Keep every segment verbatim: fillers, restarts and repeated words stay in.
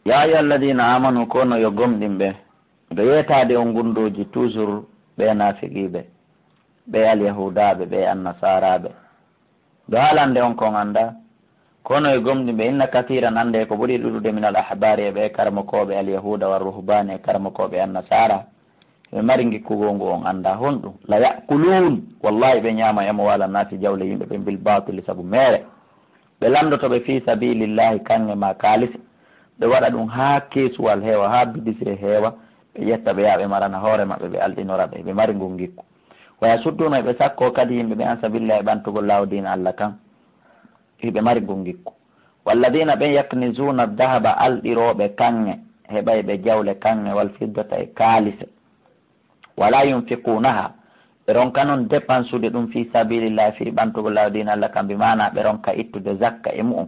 Ya ayyuha alladina amanu, kono yo gomɗinɓe. Ɓe yeetaade on gunndooji toujours, ɓe naafiqiiɓe, ɓe alyahudaaɓe, ɓe annasaraaɓe. Ɗo haalande on kon annda, kono e gomɗinɓe, inna kathiran, annde ko ɓuri ɗuɗude, min al ahbari, e ɓe karamokooɓe alyahuda wa ruhbani, e karamokooɓe annasara, ɓe mari ngikkugol ngu on annda honɗum. La yakulun, wallahi ɓe ñaama, amwala nasi, jawle yimɓe ɓe, bil batili, sabu meere. Ɓe lanndoto ɓe fi sabilillahi, kaŋŋe ma kaalisi. Ɓe waɗa ɗum haa keesuwal heewa, haa bidise heewa. Ɓe ƴetta ɓe yaha ɓe marana hoore maɓɓe, ɓe alɗinora ɓe, ɓe mari ngun ngikku. Wa yasudduna, ɓe sakko kadi yimɓe ɓe, an sabilillahi, ɓantugol laawo diina Allah kan. Hiɓe mari ngun ngikku. Walladina ɓen yaknizuna dahaba, alɗirooɓe kaŋŋe, heɓay ɓe jawle kaŋŋe, wal fiddata, e kaalise. Wala yunfiqunaha, ɓe ronka non dépensude ɗum fi sabilillahi, fii ɓantugol laawo diina Allah kan, bi maana ɓe ronka ittude zakka e mu'un.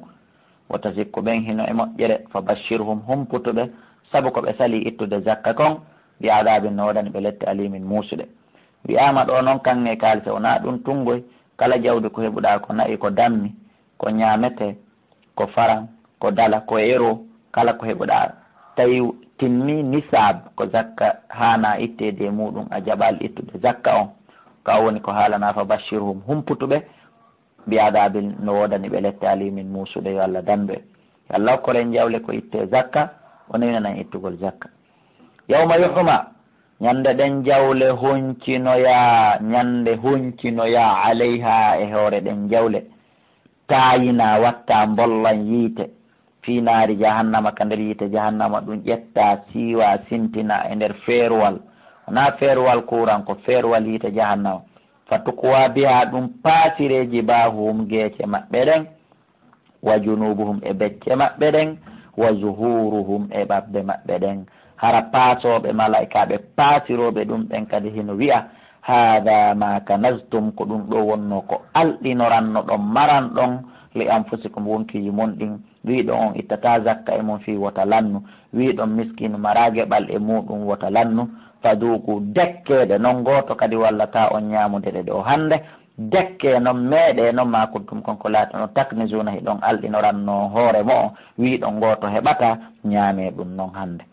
Wota sikku ɓen hino e moƴƴere, fa bashirhum, humputuɓe, sabu ko ɓe sali ittude zakka kon, bi adabin, no woodani ɓe lette, alimin, muusuɗe. Wi'aama ɗo non kaŋŋe kaalise, wonaa ɗum tungoy, kala jawdi ko heɓuɗaa, ko na'i, ko dammi, ko ñaamete, ko faran, ko dala, ko euro, kala ko heɓuɗaa, tawi timmi nisaab, ko zakka haana itteede e muɗum, a jaɓaali ittude zakka on. Ka woni ko haalana, fa bashirhum, humputuɓe, bi adabin, no woodani ɓe lette, alimin, muusuɗe, yo Allah dandu en. Yo Allah hokkor en jawle ko itte zakka, o newinanan ittugol zakka. Yawma yuhma, ñande ɗen jawle honcinoya, ñande honcinoya, alayha, e hoore ɗen jawle. Taayina, watta mbollan yiite, fii naari jahannama, ka nder yiite jahannama, ɗum ƴetta, siiwa, sintina e nder feeruwal. Wonaa feeruwal kuuran, ko feeruwal yiite jahannama. Fa tukwa biha, ɗum paasireeji, bahuhum, geece maɓɓe ɗen, wa junubuhum, e becce maɓɓe ɗen, wa zuhuruhum, e ɓabbe maɓɓe ɗen. Hara paasooɓe, malaa'ikaaɓe paasirooɓe ɗum ɓen kadi hino wi'a, hada ma kanaztum, ko ɗum ɗo wonno ko alɗinoranno ɗon, maran ɗon, li anfusikum, wonkiiji mon ɗin. Wiiɗon on ittata zakka e mum fii wota lannu. Wiiɗon miskiinu maraa geɓal e muɗum wota lannu. Faduuku, dekkeede non, gooto kadi wallataa on ñaamude ɗe ɗo hannde. Dekke non, meeɗe non, ma kuntum, kon ko laatano, taknizuna, hiɗon alɗinoranno hoore mo'o. Wiiɗon gooto heɓata ñaame ɗum non hannde.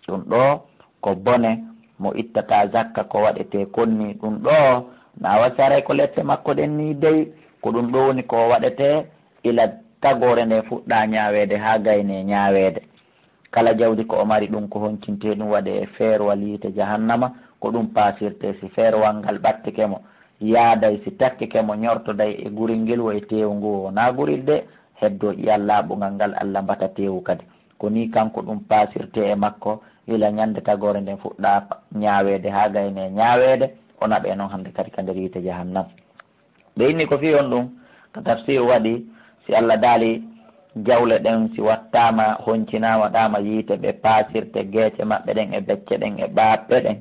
Ɗum ɗo ko bone mo ittata zakka ko waɗetee kon ni. Ɗum ɗo na wasaray ko lette makko ɗen ni dey. Ko ɗum ɗo woni ko waɗetee ila tagoore nde fuɗɗa ñaaweede haa gayne ñaaweede. Kala jawdi ko o mari ɗum ko honcintee ɗum waɗee e feerwal yiite jahannama, ko ɗum paasirtee. Si feerwal ngal ɓattike mo, yaaday, si takkike mo, ñortoday e guril ngel wo e teewu ngu, wonaa guril de, heddoo ƴiyal laaɓungal ngal, Alla mbata teewu kadi. Ko nii kanko ɗum paasirtee e makko, ila ñande tagoore nden fuɗɗa ñaaweede haa gayne ñaaweede, o naɓee non hannde kadi ka nder yiite jahannam. Ɓe inni ko fii honɗum? Ka tafsir waɗi, si Alla daali jawle ɗen si wattaama, honcinaama, ɗaama yiite, ɓe paasirte geece maɓɓe ɗen e becce ɗen e ɓaaɓɓe ɗen.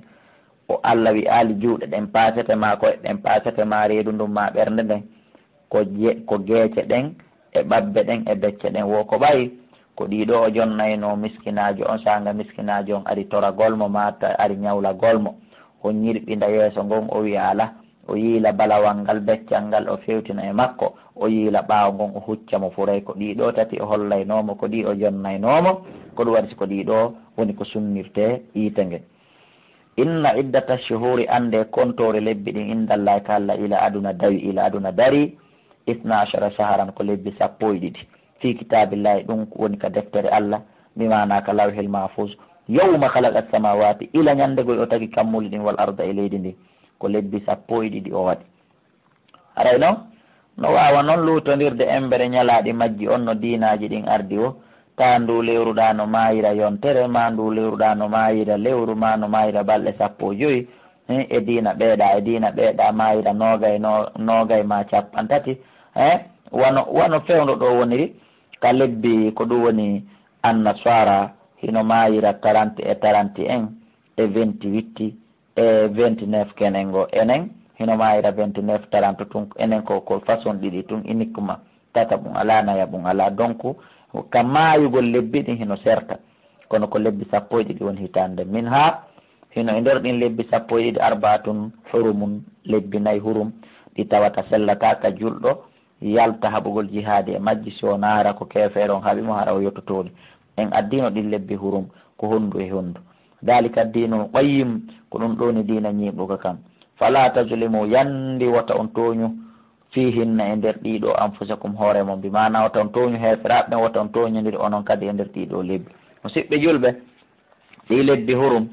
O Alla wi'aali juuɗe ɗen paasete ma, ko'e ɗen paasete ma, reedu ndun ma ɓernde nden. Ko je-, ko geece ɗen e ɓabbe ɗen e becce ɗen. Wo ko ɓay ko ɗiɗo o jonnaynoo miskinaajo on, saanga miskinaajo on ari toragol mo, maa ta-, ari ñawlagol mo. O ñirɓinda yeeso ngon, o wi'a alaa. O yiila balawal ngal, beccal ngal, o fewtina e makko. O yiila ɓaawo ngon, o hucca mo furay. Ko ɗiɗo tati o hollaynoo mo, ko ɗi o jonnaynoo mo. Ko ɗum waɗi si ko ɗiɗo woni ko sunnirtee yiite ngen. Inna iddata shuhuri, annde kontoore lebbi ɗin, indallahi ka Alla, ila aduna dawi, ila aduna dari, isna ashara shaharan, ko lebbi sappo e ɗiɗi. Fi kitaabillahi, ɗum woni ka deftere Alla, bi maana ka lawhil mahfuz, yawma khalaqa samawati, ila ñande goy o tagi kammuuli ɗin, wal arda, e leydi ndin, ko lebbi sappo e ɗiɗi o waɗi. Haray non, no waawa non luutondirde embere ñalaaɗi majji on no diinaaji ɗin ardi woo, taa ndu lewru ɗaa no maayira yontere, maa ndu lewru ɗaa no maayira lewru, maa no maayira balɗe sappo e jowi, eh, e diina ɓeeɗaa, e diina ɓeeɗaa maayira noogay, no-, noogay maa cappanɗe tati, eh, wano, wano fewndo ɗo woniri ka lebbi ko ɗum woni annaswara, hino maayira trente et trente et un e vingt-huit, e vingt-neuf kenen go. Enen hino maayira vingt-neuf, trente tun, enen ko, ko façon ɗiɗi tun uniquement. Tataɓun alaa, nayaɓun alaa. Donc, ka maayugol lebbi ɗin hino serta. Kono ko lebbi sappo e ɗiɗi woni hitaande. Min ha hino e nder ɗin lebbi sappo e ɗiɗi, arbaatun hurumun, lebbi nayi hurum, ɗi tawata sellataa ka julɗo yalta haɓugol jihaadi e majji, si wonaa hara ko keefeero on haɓi mo, hara o yototooɗi. En addino ɗin lebbi hurum ko honndu e honndu. Daalika diinul qayyim, ko ɗum ɗoo ni diina ñiiɓuka kan. Falaa tazlimu, yandi wota on tooñu, fiihinna, e nder ɗii ɗoo, anfusakum, hoore mon. Bi maanaa wota on tooñu heeferaaɓe ɓen, wota on tooñondir onon kadi e nder ɗii ɗoo lebbi. Musiɓɓe julɓe, ɗii lebbi hurum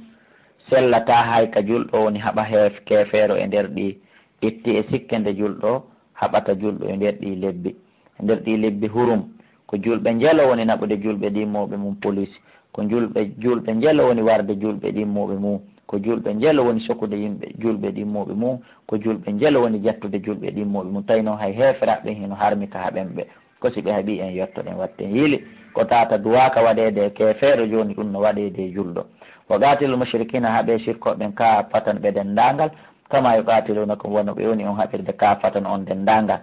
sellataa hay ka julɗo woni haɓa heef-, keefeero e nder ɗii. Itti e sikke nde julɗo haɓata julɗo e nder ɗii lebbi. E nder ɗii lebbi hurum, ko julɓe njelo woni naɓude julɓe ɗimmoɓe mum police. Ko julɓe, julɓe njelo woni warde julɓe ɗimmoɓe mum. Ko julɓe njelo woni sokude yimɓe julɓe ɗimmoɓe mum. Ko julɓe njelo woni jattude julɓe ɗimmoɓe mum. Tawi noon hay heeferaaɓe hino harmi ka haɓen ɓe. Ko si ɓe haɓii en yottoɗen watten yili. Ko tata duwaaka waɗeede e keefeero, jooni ɗum no waɗeede e julɗo. Wa qaatilul mushrikina, haɓee sirkooɓe ɓen kaaffatan ɓe denndaangal. Kama yuqatilunakum, wano ɓe woni on haɓirde, kaaffatan on denndaangal.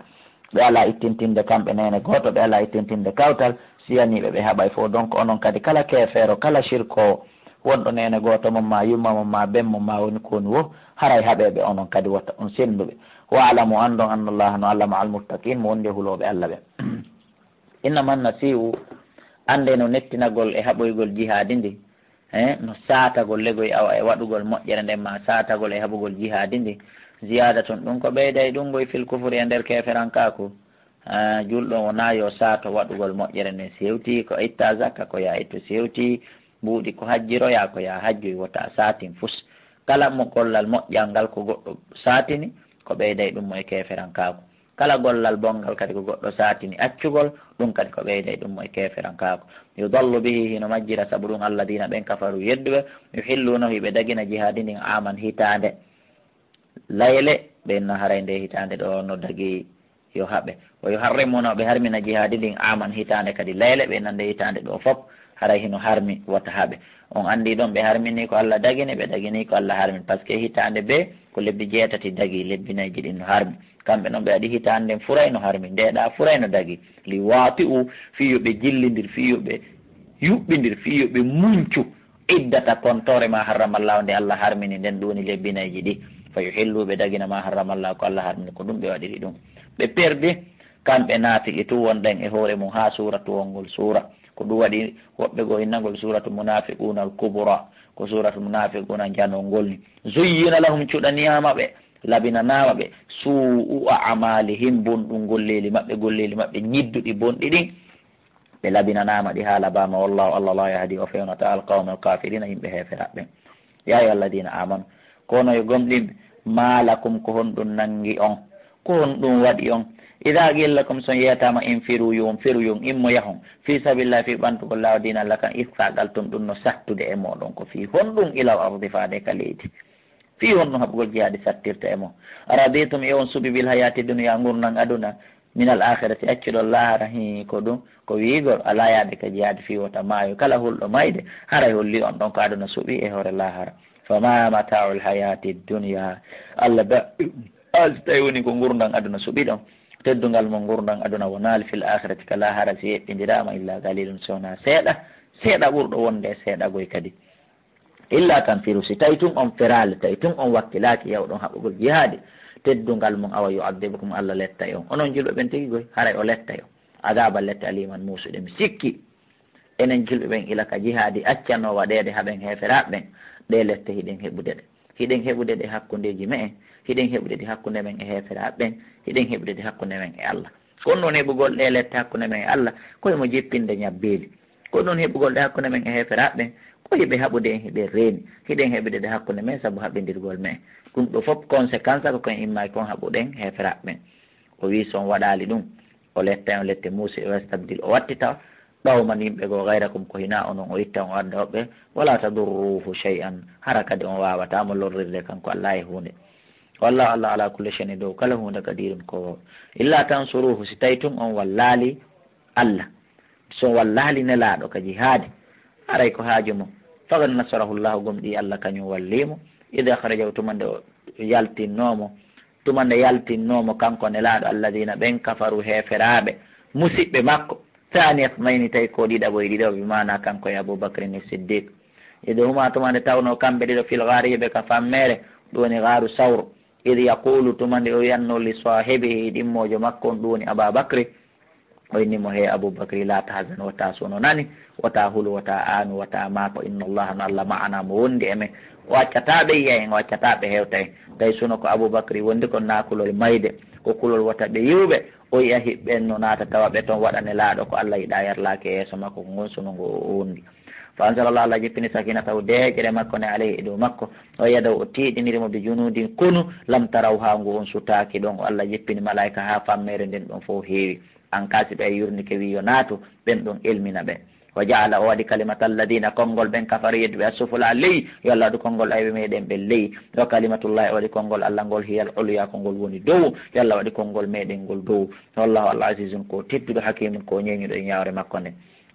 Ɓe alaa ittintinde kamɓe neene gooto, ɓe alaa ittintinde kawtal, si yanii ɓe, ɓe haɓay fof. Donc onon kadi kala keefeero, kala sirkoowo, wonɗo neene gooto mum, maa yumma mum, maa ben mum, maa woni ko woni wo, haray haɓee ɓe onon kadi, wota on senndu ɓe. Wa'lamu, anndon, anna Allaha, no Allah ma'al muttaqin, mo wondi e hulooɓe Allah ɓen. Innaman nasi'u, annde no nettinagol e haɓoygol jihaadi ndi, eh, no saatagol legoy awa e waɗugol moƴƴere nden, maa saatagol e haɓugol jihaadi ndi, ziyaadatun, ɗum ko ɓeyday ɗum ngoy fil kufri e nder keeferankaaku. Ah, julɗo wonaa yo saato waɗugol moƴƴere nden, si hewtii ko itta zakka ko yaa ittu, si hewtii mbuuɗi ko hajjiroyaa ko yaa hajjoy, wota saatin fus. Kala mo gollal moƴƴal ngal ko goɗɗo saatini, ko ɓeyday ɗum mo e keeferankaaku. Kala gollal bonngal kadi ko goɗɗo saatini accugol, ɗum kadi ko ɓeyday ɗum mo e keeferankaaku. Yudallu bihi, hino majjira sabu ɗum, alladina, ɓen, kafaru, yedduɓe, yuhillunahu, hiɓe dagina jihaadi ndin, aman, hitaande, layle, ɓe inna haray nde hitaande ɗo no dagi yo haɓe. Wa yuharrimuna, ɓe harmina jihaadi ndin, aman, hitaande kadi layle, ɓe inna nde hitaande ɗo fof haray hino harmi, wota haɓe. On anndi ɗon ɓe harmini ko Allah dagini, ɓe dagini ko Allah harmini. Parce que hitaande bee ko lebbi jeetati dagi, lebbi nayji ɗin no harmi. Kamɓe noon ɓe waɗi hitaande nden furay no harmi, ndeeɗaa furay no dagi. Li waati'u, fii yo ɓe jillindir, fii yo ɓe yuɓɓindir, fii yo ɓe muncu iddata kontoore ma harramallahu nde Allah harmini nden, ɗum woni lebbi nayji ɗi. Fa yuhillu, ɓe dagina ma harramallahu ko Allah harmini, ko ɗum ɓe waɗiri ɗum. Ɓe perdi, kamɓe naafiki tun wonɗen e hoore mum haa suuratu wongol suura. Ko ɗum waɗi woɓɓe goo innagol suuratu Munaafiquuna al Kubra, ko suuratu Munaafiquuna njanol ngol ni. Zuyyina lahum, cuɗaniyaama ɓe, labinanaama ɓe, suu'u a'maalihim, bonɗum golleeli maɓɓe, golleeli maɓɓe ñidduɗi bonɗi ɗin. Ɓe labinanaama ɗi haa labaama, wallahu, Allah, la yahdi, o fewnataa, al qawma al kafirina, yimɓe heeferaaɓe ɓen. Ya ayyuha alladina amanu, kono yo gomɗinɓe, ma lakum, ko honɗum nangi on? Ko honɗum waɗi on? Ida qila lakum, so on yeetaama, infiru, yo on feru, yo on immo yahon, fi sabilillahi, fii ɓantugol laawol diina Allah kan, isqagal tun ɗum no sattude e mooɗon, ko fii honɗum? Ilal ardi, faade ka leydi. Fii honno haɓugol jihaadi sattirta e mon? Araditum, e on suɓi, bil hayati dunya, ngurndan aduna, minal akhirati, accuɗon laahara? Hii, ko ɗum, ko wi'igol alaa yaade ka jihaadi fii wota maayo. Kala hulɗo mayde, haray holli on ɗon ko aduna suɓi e hoore laahara. Fama mata'ul hayati dunya, Allah ba, a, si tawi woni ko ngurndan aduna suɓi ɗon, teddungal mo ngurndan aduna wonaali, fil akhirati, ka laahara, si eɓɓindiraama, illa qalilun, si wonaa seeɗa, seeɗa ɓurɗo wonde e seeɗa goy kadi. Illa tanfiru, si tawi tun on feraali, tawi tun on wakkilaaki yawɗon haɓugol jihaadi, teddungal mum, awa yu'adhibukum, Allah lettay on. Onon julɓe ɓen tigi goy, haray o lettay on. Adhaban, lette, aliman, muusuɗe. Mi sikki enen julɓe ɓen ila ka jihaadi accanoo waɗeede haɓen heeferaaɓe ɓen, ɗee lette hiɗen heɓude ɗe. Hiɗen heɓude ɗe hakkundeeji me'en, hiɗen heɓude ɗe hakkunde men e heeferaaɓe ɓen, hiɗen heɓude ɗe hakkunde men e Allah. Ko honɗun heɓugol ɗee lette hakkunde men e Allah? Ko e mo jippinde ñabbeeli. Ko honɗun heɓugol ɗe hakkunde men e heeferaaɓe ɓen? Ko hiɓe haɓude en, hiɓe reeni. Hiɗen heɓude ɗe hakkunde men sabu haɓindirgol men. Ɗum ɗoo fof conséquence ko kon immaaki kon haɓuɗen heeferaaɓe ɓen. O wi'i, so on waɗaali ɗum, o letta on lette muusuɗe, o yastabdil, o wattita qawman, yimɓe goo, ghayrakum, ko hinaa onon, o itta on, o adda woɓɓe, wala tadurruhu shay'an, hara kadi on waawataa mo lorrirde kanko Allah e huunde. Wallahu, Allah, ala kulli shay'in, dow kala huunde, qadirun, ko waawɗo. Illa tansuruhu, si tawi tun on wallaali Allah, si on wallaali Nelaaɗo ka jihaadi, haray ko haaju mo. Faqad nasarahu Llahu, gomɗii Allah kañum wallii mo. Id akhrajahu, tuma nde o yaltinnoo mo, tuma nde yaltinnoo mo kanko Nelaaɗo, alladina, ɓen, kafaru, heeferaaɓe, musiɓɓe makko, thaniya thnayni, tawi ko ɗiɗaɓo e ɗiɗo, bi maana kanko e Abu Bakrin Siddiq. Id huma, tuma nde tawnoo kamɓe ɗiɗo, fil ghaari, hiɓe ka fammeere, ɗum woni gaaru Sawr. Id yaqulu, tuma nde o wiyannoo, li saahibihi, ɗimmoojo makko on, ɗum woni Aba Bakri, O inni mo: "He Abubakri, la tahzan, wata suno nani, wata hulu, wata aanu, wata maako, inna Allaha, no Allah, ma'ana, mo wondi e men." O accataa ɓe yiya en, o accataa ɓe hewta en. Tawi suno ko Abubakri wondi kon, na kulol mayde, ko kulol wata ɓe yiw ɓe. O yiya hiɓɓe en no naata tawa ɓe ton, waɗane laaɗo ko Allah yiɗa, yarlaaki e yeeso makko, ko ngon suno ngo o wondi. Fa anzalallahu, Allah jippini, sakinatahu, deeƴere makko ne, alayhi, e dow makko. O yadaw, o tiiɗiniri mo, bi junudin, konu, lam tarawha, ngu on sutaaki ɗon. O Allah jippini malaa'ika haa fammeere nden ɗon fof heewi. An kaa si ɓe yurnike wi yo naatu, ɓen ɗon elmina ɓe. Wa ja'ala, o waɗi kalimata alladina, konngol ɓen, kafaru, yedduɓe, assufla, ley. Yo Allah waɗu konngol ayɓe meɗen ɓen ley. Wa kalimatullahi, o waɗi konngol Allah ngol, hiyal ulya, ko ngol woni dow. Yo Allah waɗi konngol meɗen ngol dow. Wallahu, Allah, azizun, ko tedduɗo, hakimun, ko ñeeñuɗo e ñaawre makko nden.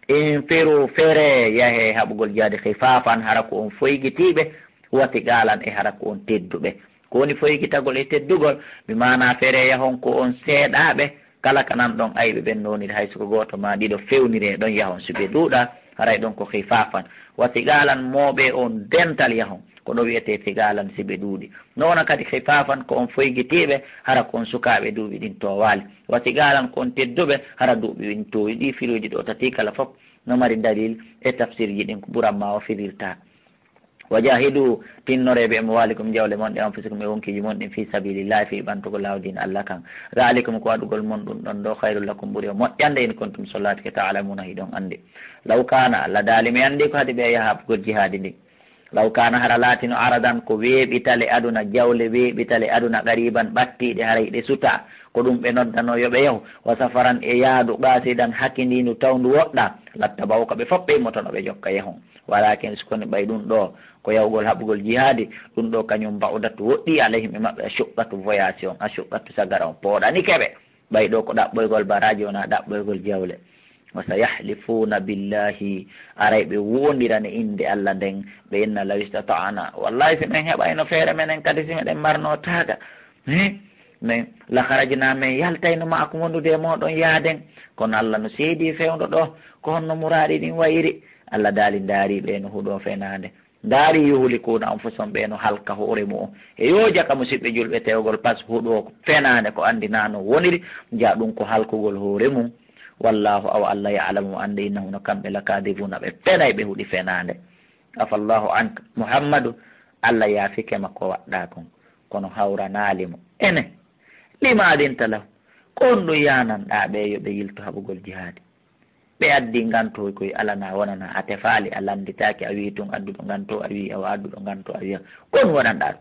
Infiru, fere, yahe haɓugol jihaadi, khifafan, hara ko on foygitiiɓe, wa thiqalan, e hara ko on tedduɓe. Ko woni foygitagol e teddugol? Bi maana, fere, yahon ko on seeɗaaɓe, kala ka nan ɗon ayɓe ɓen no woniri, hay so ko gooto maa ɗiɗo fewniri e ɗon yahon, si ɓe ɗuuɗaa, haray ɗon ko khifafan. Wa thiqalan, mooɓe on dental yahon, ko ɗo wiyetee thiqalan si ɓe ɗuuɗi. Noona kadi khifafan ko on foygitiiɓe, hara ko on sukaaɓe duuɓi ɗin toowaali. Wa thiqalan ko on tedduɓe, hara duuɓi ɗin toowi. Ɗii firuuji ɗoo tati kala fof no mari dalil e tafsirji ɗin ko ɓuran ma o firirta. Wa jahidu, tinnoree bi amwalikum, jawle mon ɗe, anfusikum, e wonkiiji mon ɗin, fi sabilillahi, fii ɓantugol laawo diina Allah kan. Dhalikum, ko waɗugol mon ɗum ɗon ɗoo, khairul lakum, ɓuri e moƴƴande, in kuntum, so laatike, ta'lamuna, hiɗon anndi. Law kana, Allah daali, mi anndi ko haɗi ɓe yaha haɓugol jihaadi ndin. Law kana, hara laatino, aradan, ko weeɓitale aduna, jawle weeɓitale aduna, qariban, ɓattiiɗe, haray ɗe sutaa, ko ɗum ɓe noddanoo yo ɓe yahu, wa safaran, e yaadu, qasidan, hakindiindu, tawndu woɗɗaa, lattaba'uka, ɓe fof ɓe immotono ɓe jokka yahun. Walakin, si koni ɓay ɗum ɗoo ko yahugol haɓugol jihaadi, ɗum ɗoo kañum ba'udat, woɗɗii, alayhim, e maɓɓe, ashuqqatu, voyage on, ashuqqatu, sagara on pooɗanike ɓe. Ɓay ɗoo ko ɗaɓɓoygol baraaji, wonaa ɗaɓɓoygol jawle. Wa sayahlifuna billahi, aray ɓe wondirane innde Allah nden, ɓe inna: law istata'na, wallahi, si men heɓayno feere menen kadi, si meɗen marno taaga, he, men, la kharajna, men yaltayno ma'akum, wondude e mooɗon yaaden. Kono Allah no seedi fewndo ɗoo, ko honno muraaɗi ɗin wayiri? Allah daali, ndaari ɓe no huɗoo fenaande. Ndaari, yuhlikuna anfusahum, ɓe no halka hoore mu'un. E yo jaka, musiɓɓe julɓe, tewgol pas huɗo fenaande ko anndinaa no woniri, ja ɗum ko halkugol hoore mum. Wallahu, awa Allah, ya'lamu, mo anndi, innahum, no kamɓe, lakadibuna, ɓe fenay, ɓe huɗi fenaande. Afallahu anka, Muhammadu, Allah yaafike ma ko waɗɗaa kon, kono hawranaali mo. Ene, lima adinta lahu, ko honɗum yaananɗaa ɓe yo ɓe yilto haɓugol jihaadi? Ɓe addi nganto koy, alana wonana, a tefaali, a lannditaaki, a wii tun adduɗo nganto, a wii awa adduɗo nganto, a wiya, ko honɗum waɗanɗaa ɗum?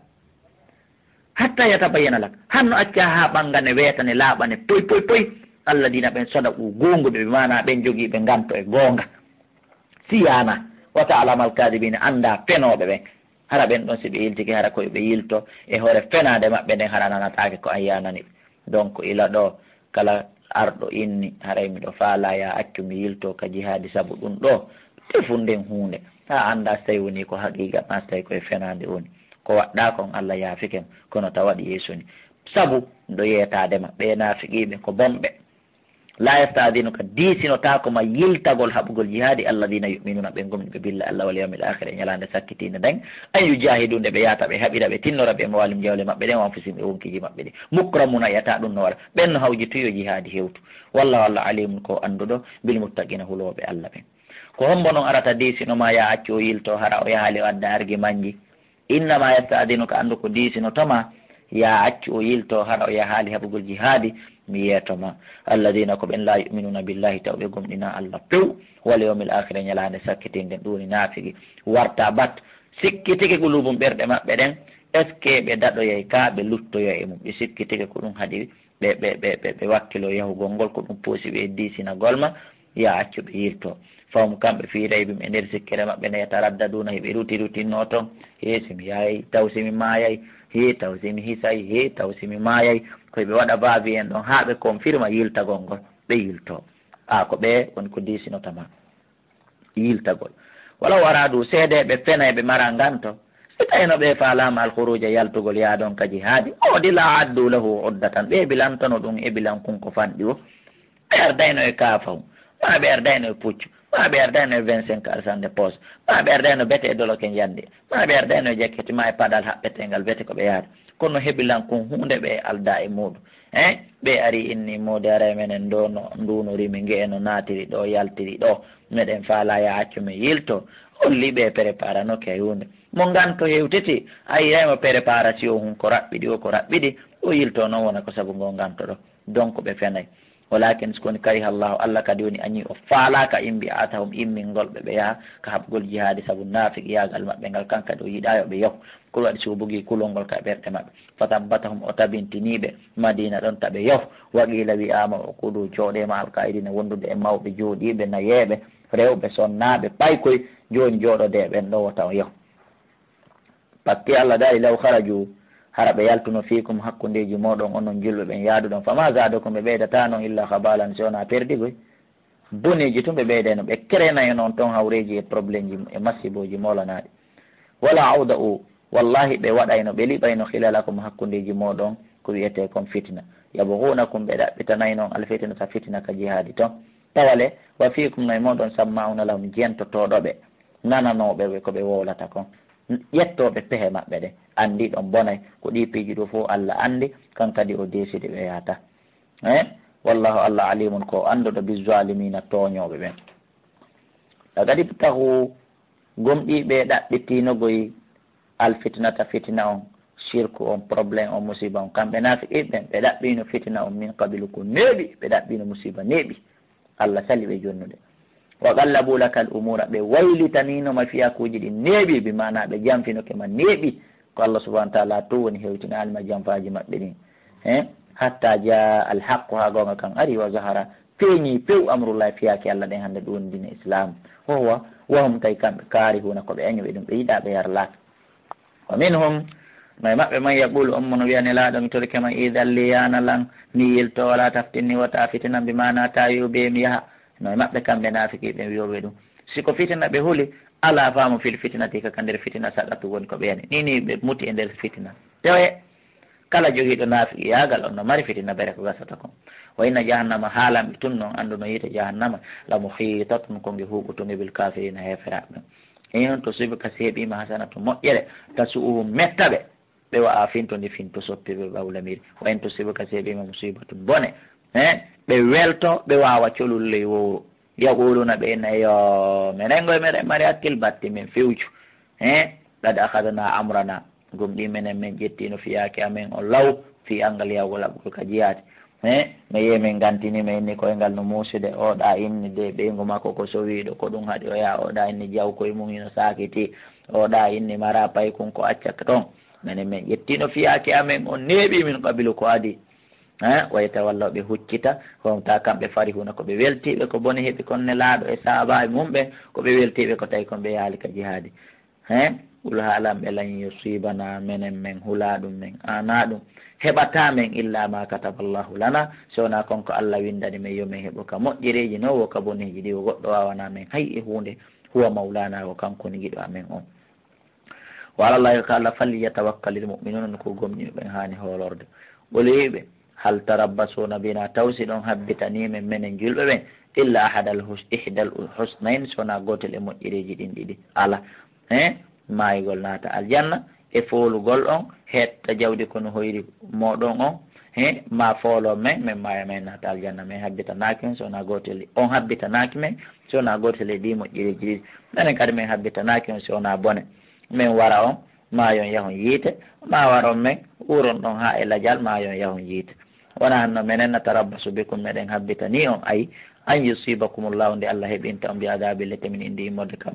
Hatta yatabayyana lak, hanno acca haa ɓannga ne, weeta ne, laaɓa ne, poy, poy, poy. Alladina, ɓen, sadaqu, goonguɓe, bi maana ɓen jogiiɓe nganto e goonga. Siyaana, wa ta'lamal kadibina, annda fenooɓe ɓen. Hara ɓen ɗon, si ɓe yiltike, hara ko yo ɓe yilto e hoore fenaande maɓɓe nden, hara nanataake ko an yaanani ɓe. Donc, ila ɗoo, kala arɗo inni, haray miɗo faalaa, ya accu mi yilto ka jihaadi sabu ɗum ɗoo, tefu nden huunde. A anndaa si tawi woni ko haqiiqa, maa si tawi ko e fenaande woni. Ko waɗɗaa kon, Allah yaafike mo, kono tawa waɗi yeeso ni. Sabu ɗo yeetaade ma, ɓee naafiqiiɓe ko bonɓe. La yasta'dinuka, diisinotaako ma yiltagol haɓugol jihaadi, alladina yu'minuna, ɓe gomɗinɓe, billahi, Allah, wal yawmil akhir, e ñalaande sakkitiinde nden, an yujahidu, nde ɓe yaata ɓe haɓira, ɓe tinnora, bi amwalihim, jawle maɓɓe ɗen, wa anfusihim, e wonkiiji maɓɓe ɗin. Mukramuna, yata ɗum no wara. Ɓen no hawji tun yo jihaadi hewtu. Wallahu, Allah, alimun, ko annduɗo, bil muttaqina, hulooɓe Allah ɓen. Ko hombo non arata diisino ma, ya accu o yilto, hara o yahaali o adda argi manji? Innama yasta'dinuka, anndu ko diisinoto ma, ya accu o yilto, hara o yahaali haɓugol jihaadi, mi yeeto ma. Alladina, ko ɓen, la yu'minuna billahi, taw ɓe gomɗinaa Allah few, wal yawmil akhir, e ñalaande sakkitiinde, ɗum woni naafigi. Warta bat, sikkitike qulubum, ɓerɗe maɓɓe ɗen, est ce que ɓe daɗoyay ka, ɓe luttoya e mum? Ɓe sikkitike, ko ɗum haɗi ɓe, ɓe, ɓe, ɓe, ɓe wakkilo yahugol ngol, ko ɗum poosi ɓe e diisinagol ma, ya accu ɓe yilto. Fahum, kamɓe, fi raybihim, e nder sikkere maɓɓe nde, yataraddaduna, hiɓe ruti rutinno ton. He si mi yahay, taw si mi maayay, he taw si mi hisay, he taw si mi maayay. Ko hiɓe waɗa va-et-vient ɗon, haa ɓe confirma yiltagol ngol, ɓe yilto. A, ko ɓe woni ko diisinota ma yiltagol. Walaw aradu, seedeeɓe fenayɓe mara nganto, si tawino ɓe faalaama alkhuruja, yaltugol yaadon ka jihaadi, o di la addu lahu uddatan, ɓe bilantano ɗum e bilankun ko fanɗi o. Ɓe ardayno e kaafahu, maa ɓe ardayno e puccu. Ma ɓe ardayno e vingt-cinq alsande poos. Ma ɓe ardayno bete e doloke njandi. Ma ɓe ardayno e jakketi ma e paɗal haɓɓeteengal bete ko ɓe yahata. Kono hebilan kun huunde ɓe alda e muuɗum. Eh, ɓe ari inni moodi aray menen ɗo no nduunori mi nge'e no naatiri ɗo yaltiri ɗo. Meɗen faala ya accu mi yilto. Holli ɓe preparanoke e huunde. Mo nganto hewtiti, a yi'ay mo préparation hun ko raɓɓiɗi o, ko raɓɓiɗi. O yilto noon wona ko sabu ngo nganto ɗo. Donc ɓe fenay. Walakin so koni kariha Allahu, Allah kadi woni añi o faalaaka imbi atahum immingol ɓe ɓe yaha ka haɓgol jihaadi sabu naafiqiyaagal maɓɓe ngal, kan kadi o yiɗaa yo ɓe yahu. Ko waɗi si o bugii kulol ngol ka ɓerɗe maɓɓe. Fathabbatahum, o tabintini ɓe Madina ɗon ta ɓe yahu. Wa qiila wi'aama o kudu jooɗee ma alqaa'idina wondude e mawɓe jooɗiiɓe nayeeɓe, rewɓe sonnaaɓe paykoy, jooni jooɗodee ɓen ɗo wota on yahu. Patti Allah daali, law kharaju, hara ɓe yaltuno fiikum hakkundeeji mooɗon onon julɓe ɓen yaaduɗon, fama zaadakum, ɓe ɓeydataano on illa khabalan, si wonaa perdigoy. Boneeji tun ɓe ɓeydayno, ɓe kerenayno on ton hawreeji e problèmeji e masibooji moolanaaɗi. Wala awda'u, wallahi ɓe waɗayno, ɓe liɓayno khilalakum hakkundeeji mooɗon ko wi'etee kon fitina. Yabghunakum, ɓe ɗaɓɓitanayno on alfitinata fitina ka jihaadi ton. Tawale, wa fiikum, no e mooɗon samma'una lahum, jentotooɗo ɓe, nananooɓe ɓe ko ɓe wowlata kon, ƴettooɓe pehe maɓɓe ɗe, anndiiɗon bonay, ko ɗii piiji ɗo fof Allah anndi, kan kadi o deesidi ɓe yahata. Eh? Wallahu, Allah alimun ko annduɗo bizzalimina tooñooɓe ɓen. Laqad ibtahu, gomɗii ɓe ɗaɓɓitiino goy alfitnata fitina on, shirku on, problème on, musiba on. Kamɓe naafiqi ɓen, ɓe ɗaɓɓiino fitina on min qabilu ko neeɓi, ɓe ɗaɓɓiino musiba neeɓi. Allah sali ɓe jonnude. Wa qallabu lakal umura, ɓe waylitaniino ma fiyakuuji ɗi neeɓi, bi maana ɓe janfinoke ma neeɓi. Ko Allah subhanahu wa ta'ala tun woni hewtinaali ma janfaaji maɓɓe ɗin. Eh? Hatta jaa al haqqu, haa goonga kan ari, wa zahara, feeñi pew, amrullahi, fiyaake Allah ɗen hannde ɗum woni diina Islam. Wa huwa, wa hum, tawi kamɓe, kaarihuuna, ko ɓe añuɓe ɗum, ɓe yiɗaa, ɓe yarlaaka. Wa minhum, no e maɓɓe man yaqulu, on mo no wi'a Nelaaɗo, mi torike ma, idan li yana lan, mi yilto, wala taftinni, wota fitinan, bi maana ta wi'u be mi yaha. No e maɓɓe kamɓe naafiqi ɓen wi'oɓe ɗum. Si ko fitina ɓe huli, ala faamu fil fitinati, ka ka nder fitina saqatu woni ko ɓe yani. Ni ni ɓe muti e nder fitina. Tewe, kala jogiiɗo naafiqiyaagal on no mari fitina bere ko gasata kon. Wa inna jahannama, haalanɓe tun non, anndu no yiite jahannama, la muhiitatun, ko nge huuɓutunge, bil kaafiriina, heeferaaɓe ɓen. In tusibka, si heɓiima hasanatu moƴƴere, tasu'uhum, metta ɓe, ɓe wa'a finto ndi finto soppi ɓe ɓawlamiri. Wa in tusibka, si heɓiima musibatun bone, he, ɓe welto, ɓe wawa colul ley wowru. Yaquluna, ɓe inna, yo, menen goy meɗen mari hakkil batti men fewju. He, qad akhadna amrana, gomɗi menen men ƴettino fiyaake amen o law, fi angal yawgol haɓgol ka jiyaade. He, no yehi men gantini, men inni koyngal no muusude, o ɗa inni de ɓeyngu makko ko sowiiɗo, ko ɗum haɗi o yaha, o ɗa inni jawkoy mum hino saakiti, o ɗa inni mara paykun ko accaka ton. Menen men ƴettino fiyaake amen on neeɓi min qabilu ko adi. He, wa yatawallaw, ɓe huccita, honta kamɓe farihuna, ko ɓe weltiiɓe ko bone heɓi kon Nelaaɗo e sahaabaaɓe mum ɓen, ko ɓe weltiiɓe ko tawi kon ɓe yaali ka jihaadi. He, qul haalan ɓe, lan yusibana, menen men hula ɗum, men aana ɗum, heɓata men illa ma kataba Allahu lana, si wona kon ko Allah windani men yo men heɓu ka moƴƴereeji no wo ka boneeji ɗi, wo goɗɗo wawana men hay e huunde, huwa mawlana, wo kanko woni giɗo amen on. Wa ala Allahi, ka Allah, falyatawakkalil mu'minuna, no ko gomɗinɓe ɓen haani hoolorde. Qul, wi'u ɓe, hal tarabbasuna bina, taw si ɗon habbitanii men, menen julɓe ɓen, illa ahadal hus-, ihdal husnayn, si wonaa gootel e moƴƴereeji ɗin ɗiɗi. Ala, he, maayugol naata aljanna, e foolugol on, hetta jawdi ko no hoyri mooɗon on, he, ma foolo men, men maaya men naata aljanna, men habbitanaaki on, si wonaa gootel, on habbitanaaki men, si wonaa gootel e ɗii moƴƴereeji ɗiɗi. Menen kadi men habbitanaaki on, si wonaa bone. Men wara on, ma yon yahon yiite, ma waron men, wuuron ɗon haa e lajal, ma yon yahon yiite. Wona hanno menen natarabbasu bikum, meɗen habbitanii on, ay, an yusibakumullahu, nde Allah heɓinta on, bi adabi, lette min indi, immorde ka,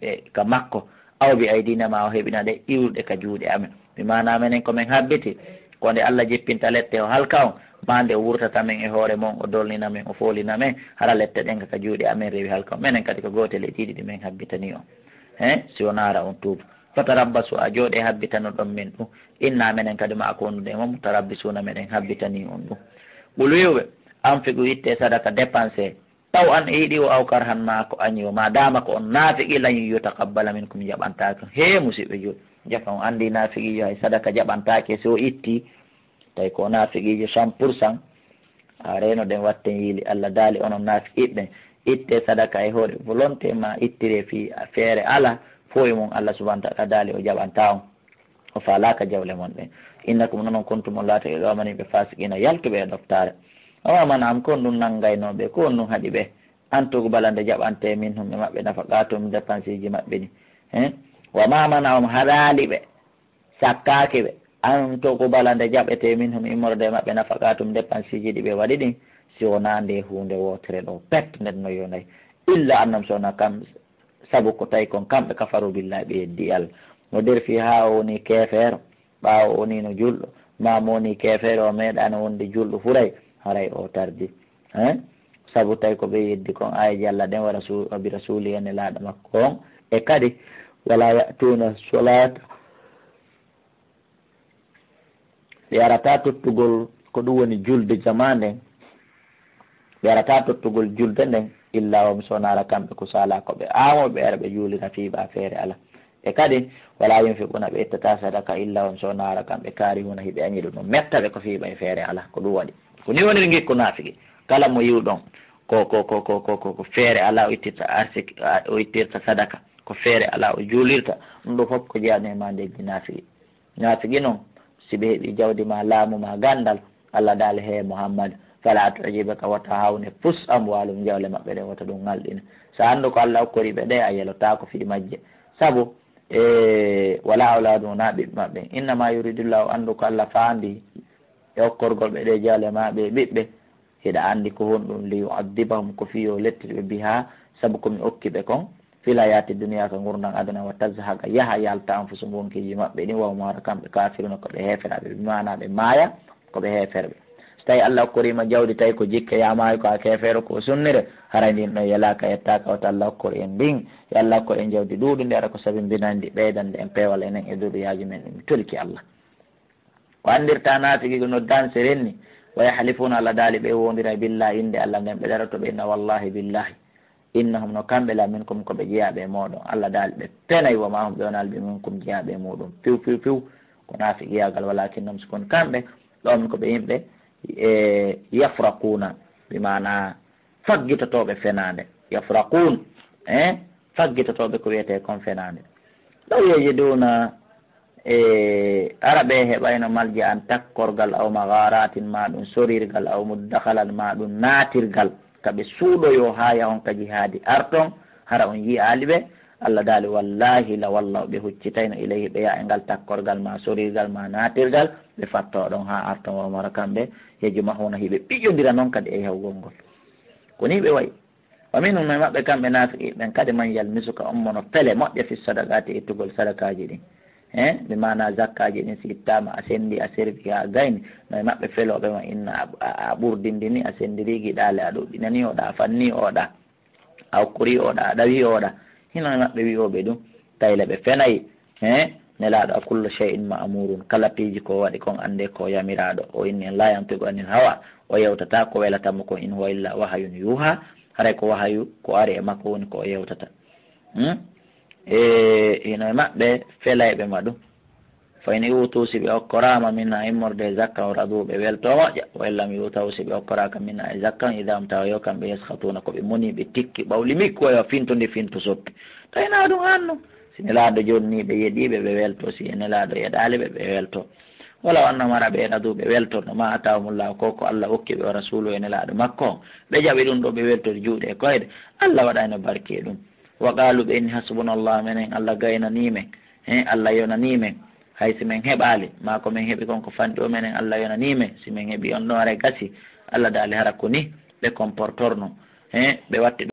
e, ka makko, aw bi aydina, ma o heɓina ɗe iwruɗe ka juuɗe amen. Mi maana menen ko men habbiti, ko nde Allah jippinta lette o halka on, ma nde o wurtata men e hoore mon, o dolnina men, o foolina men, hara lette ɗen ka, ka juuɗe amen rewi halka on. Menen kadi ko gootel e ɗiɗi ɗi men habbitanii on. He, si o naara on tuubu. Fatarabbasu, a jooɗe habbitano ɗon men ɗum. Inna, menen kadi ma ko wondude e mon, mutarabbisuna, meɗen habbitanii on ɗum. Qul, wi'u ɓe, anfiqu, itte sadaka, dépense, taw an e yiɗi o, aw karhan, ma ko añi o, ma dama ko on naafiqi, lan yutaqabbala minkum, jaɓantaake. He, musiɓɓe julɓe, jaka on anndi naafiqiijo hay sadaka jaɓantaake si o itti, tawi ko o naafiqiijo cent pour cent. A reno ɗen watten yiili, Allah daali onon naafiqiiɓe ɓen, itte sadaka e hoore volonté ma ittire fii feere alaa, fo e mum Allah subhanahu wa ta'ala daali o jaɓanta on. O faalaaka jawle mon ɗen. Innakum, onon kuntum, on laatike qawman, yimɓe, fasiqina, yaltuɓe e ɗoftaare. Wa ma mana'ahum, ko honɗum nanngayno ɓe, ko honɗum haɗi ɓe, an tuqbala, nde jaɓantee, minhum, e maɓɓe, nafaqatuhum, dépenseeji maɓɓe ɗin. Hein? Wa ma mana'ahum, haɗaali ɓe, sakkaaki ɓe, an tuqbala, nde jaɓetee, minhum, immorde e maɓɓe, nafaqatuhum, dépenseeji ɗi ɓe waɗi ɗin, si wonaa nde huunde wootere ɗoo, pet, nden no yonay. Illa annahum, so wonaa kam, sabu ko tawi kon kamɓe, kafaru billahi, ɓe yeddi Allah. Mo derfi haa o woni keefeero, ɓaawo o woni no julɗo, maa mo woni keefeero, o meeɗaano wonde julɗo furay, haray o tardi. Hein? Sabu tawi ko ɓe yeddi kon aayeeje Allah ɗen, wa rasul-, wa bi rasuli, e nelaaɗo makko on, e kadi, wala ya'tuna solata, ɓe arataa tottugol, ko ɗum woni julde jamaa nden, ɓe arataa tottugol julde nden, illa wahum, so wonaa hara kamɓe, kusaala, ko ɓe aamooɓe, ɓe ara ɓe juulira fii ɓaa feere alaa. E kadi, wala yunfiquna, ɓe ittataa sadaka, illa wahum, so wonaa hara kamɓe, karihuna, hiɓe añi ɗum, ɗum metta ɓe ko fii ɓay feere alaa, ko ɗum waɗi. Ko nii woniri ngikku naafiki. Kala mo yi'uɗon ko, ko, ko feere alaa o ittirta arsik-, a, o ittirta sadaka, ko feere alaa o juulirta, ɗum ɗoo fof ko jeyaa e maandeeji naafiki. Naafiki non, si ɓe heɓii jawdi maa laamu maa ganndal, Allah daali, hee Muhammad, fala tu'jibka, wota hawne fus amwaaluhum, jawle maɓɓe ɗen, wota ɗum ŋalɗine. So a anndu ko Allah okkori ɓe ɗe, a yelotaako fii majje. Sabu, e, wala awlaaduhum, wonaa ɓiɓɓe maɓɓe. Innama yuridullahu, anndu ko Allah faandi e okkorgol ɓe ɗe jawle maa ɓe ɓiɓɓe, hiɗa anndi ko honɗum? Li yu'adhibahum, ko fii yo lettir ɓe, biha, sabu ko mi okki ɓe kon, fil hayati dunya, ka ngurndan aduna, wa tazhaqa, yaha yalta, anfusuhum, wonkiiji maɓɓe ɗin, wa hum, hara kamɓe, kafiruna, ko ɓe heeferaaɓe, bi maana ɓe maaya ko ɓe heeferɓe. So tawi Allah okkorii ma jawdi, tawi ko jikke, yaa maayo ko a keefeero, ko sunnire, haray ndin ɗon yelaaka, yettaaka, wota Allah okkor en ndin, yo Allah okkor en jawdi ɗuuɗundi, ara ko sabimbinandi ɓeydande en peewal enen e duriyaaji men, ɗum mi torike Allah. Ko anndirta naafiki ko no danse renni, wa yahlifuna, Allah daali, ɓe wondiray billahi, innde Allah nden ɓe daroto ɓe inna wallahi billahi, innahum, no kamɓe, la minkum, ko ɓe jeyaaɓe e mooɗon. Allah daali ɓe fenay, wa ma hum, ɓe wonaali, bi minkum, jeyaaɓe e muuɗum. Piw, piw, piw, ko naafiqiyaagal, walakinnahum, si kon kamɓe, ɗon ko ɓe yimɓe, e, yafraquna, bi maana faggitotooɓe fenaande. Yafraqun, eh, faggitotooɓe ko wiyetee kon fenaande. Law yajiduna, e, ara ɓe heɓayno malja an, takkorgal, aw magharatin, maa ɗum sorirgal, aw muddakhalan, maa ɗum naatirgal, ka ɓe suuɗoyoo haa yahon ka jihaadi arton, hara on yi'aali ɓe. Allah daali, wallahi, la wallaw, ɓe huccitayno ilayhi, ɓe yaha e ngal takkorgal, maa sorirgal, maa naatirgal, ɓe fattoo ɗon haa arton, wa hum, hara kamɓe, yajmahuna, hiɓe piƴondira non kadi e yahugol ngol. Ko nii ɓe wayi. Wa minhum, no e maɓɓe kamɓe naafiqi ɓen kadi, man yalmizuka, on mo no fele moƴƴa, fi sadaqati, ittugol sadakaaji ɗin. He, bi maana zakkaaji ɗin, si ittaama, a senndi, a servi, a gayni, no e maɓɓe felooɓe ma, inna a, a, a ɓurdindini, a senndiri giɗaale, a ɗuɗɗinani oɗa, a fanni oɗa, a okkori oɗa, a ɗawi oɗa. Hino e maɓɓe wi'ooɓe ɗum, tawi le ɓe fenay. He, Nelaaɗo, a kullu shay'in ma'murun, kala piiji ko waɗi kon, annde ko yamiraaɗo. O inni, la yantiqu anil hawa, o yewtataa ko welata mo kon, in huwa illa wahyun yuha, haray ko wahayu ko ari e makko woni ko o yewtata. Hmm? E hino e maɓɓe felayɓe ma ɗum. Fa in utu, si ɓe okkoraama, minha, immorde e zakka, o radu, ɓe welto moƴƴa. Wa in lam yutaw, si ɓe okkoraaka, minha, e zakka, idha hum, tawa yo kamɓe, yaskhatuna, ko ɓe moni, ɓe tikki, ɓawli mikku, wa yo finto nde finto soppi. Tawi na ɗum hanno. Si Nelaaɗo jonni ɓe yeɗiiɓe, ɓe welto, si e Nelaaɗo yeɗaali ɓe, ɓe welto. Walaw annahum, hara ɓe radu, ɓe weltorno, ma ataahumullahu, ko ko Allah okki ɓe, wa rasulu, e Nelaaɗo makko on. Ɓe jaɓi ɗum ɗo, ɓe weltori juuɗe e koyɗe. Allah waɗayno barke e ɗum. Wa qalu, ɓe inni, hasbunallah, menen Allah gaynanii men. He, Allah yonanii men. Hay si men heɓaali, maa ko men heɓi kon ko fanɗi o, menen Allah yonanii men. Si men heɓi on ɗon, haray gasi. Allah daali, hara ko ni ɓe comportorno. He, ɓe watti